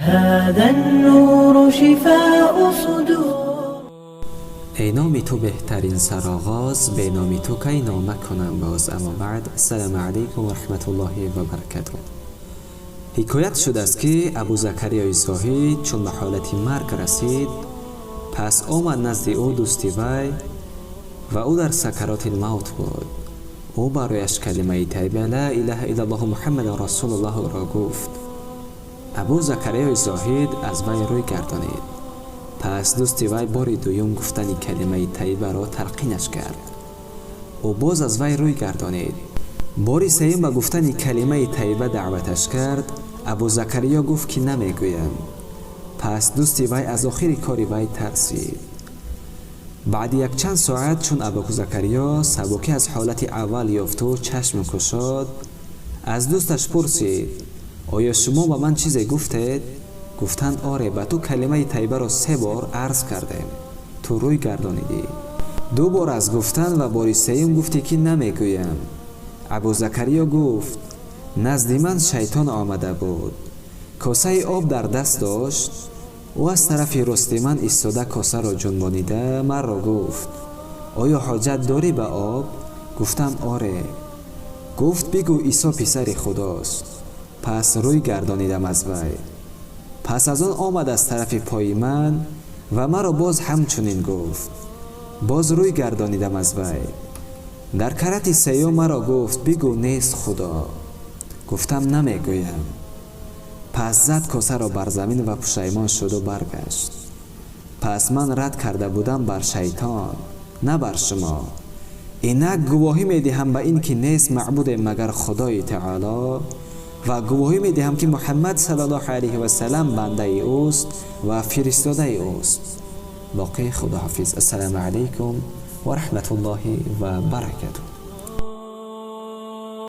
هذا النور شفاء صدور. Эй номи ту беҳтарин сароғоз, бе номи ту кай нома кунам боз? Аммо баъд, ассалому алайкум ва раҳматуллоҳи ва баракатуҳ. Ҳикоят шудааст, ки Абу Закариёи Зоҳид чун ба ҳолати марг расид, пас омад назди ӯ дӯсти вай ва ӯ дар сакароти мавт буд. Ӯ барояш калимаи тайиба ла илаҳа иллаллоҳу Муҳаммадан расулуллоҳро гуфт. Абу Закариёи Зоҳид аз вай рӯй гардонид. Пас дӯсти вай бори дуюм гуфтани калимаи таибаро талқинаш кард. Ӯ боз аз вай рӯй гардонид. Бори сеюм ба гуфтани калимаи таиба даъваташ кард. Абу Закариё гуфт, ки намегӯям. Пас дӯсти вай аз охири кори вай тарсид. Баъди якчанд соат, чун Абу Закариё сабукӣ аз ҳолати аввал ёфту чашм кушод, аз дӯсташ пурсид: «Оё шумо ба ман чизе гуфтед?» Гуфтанд: «Оре, ба ту калимаи тайибаро се бор арз кардем, ту рӯй гардонидӣ, ду бор аз гуфтан ва бори сеюм гуфтӣ, ки намегӯям». Абу Закариё гуфт: «Назди ман шайтон омада буд, косаи об дар даст дошт. Ӯ аз тарафи рости ман истода, косаро ҷунбонида, маро гуфт: «Оё ҳоҷат дорӣ ба об?» Гуфтам: «Оре». Гуфт: «Бигӯ: Исо писари Худост». Пас рӯй гардонидам аз вай. Пас аз он омад аз тарафи пои ман ва маро боз ҳамчунин гуфт. Боз рӯй гардонидам аз вай. Дар карати сеюм маро гуфт: «Бигӯ: нест Худо». Гуфтам: «Намегӯям». Пас зад косаро бар замин ва пушаймон шуду баргашт. Пас ман рад карда будам бар шайтон, на бар шумо. Инак гувоҳӣ медиҳам ба ин ки нест маъбуде, магар Худои Таоло, ва гувоҳӣ медиҳам, ки Муҳаммад саллаллоҳу алайҳи васалам бандаи ӯст ва фиристодаи ӯст. Боқӣ худоҳофиз. Ассалому алайкум ва раҳматуллоҳи ва баракатуҳ.